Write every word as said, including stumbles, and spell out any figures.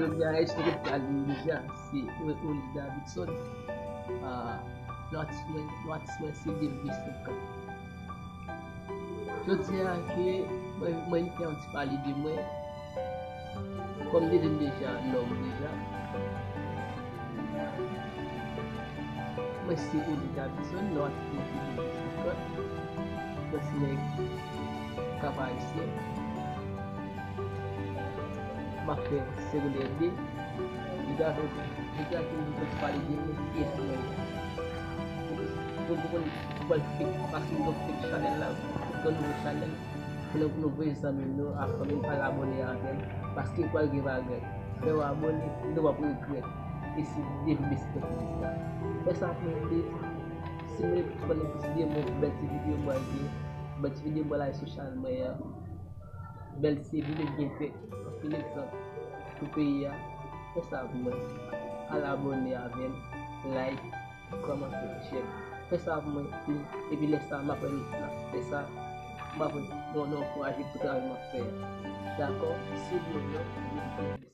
Jodi a, èske w pral li deja? Se Oli Davidson. Ah, nou atis mwen, nou atis mwen se Delvis Senkant. Jodi a ke mwen, mwen fè yon ti pale de mwen. Kòm m te di l deja, nonm deja. Mwen se Oli Davidson, non atis mwen se Delvis Senkant. Mwen se nèg Kap Ayisyen. M ap fè segondè de. Jodi a, jodi a, ke m vin pale de mwen, kiyès mwen ye. Donk, ou konn, ou pral fake, paske m gen fake chanèl la, m gen nouvo chanèl. Fè nou, nou voye zanmi nou, a fanmi nou, al abòne avè m, paske pral gen bagay. Fè w abòne, nou p ap regrèt. E si Delvis Senkant ki di sa. Fè sa pou mwen, si nou vle konn plis de mwen, bèl ti videyo mwen gen, bèl ti videyo mwen la sou chanèl mwen an. Bèl ti videyo m gen fè, anpil egzanp pou peyi a. Fè sa pou mwen. Al abòne avè m, like, kòmante, share. Fè sa pou mwen, epi, epi lè sa, m ap wè, lè sa, m ap wè, nou, nou ankouraje pou travay m ap fè a. Dakò? Swiv nou, non?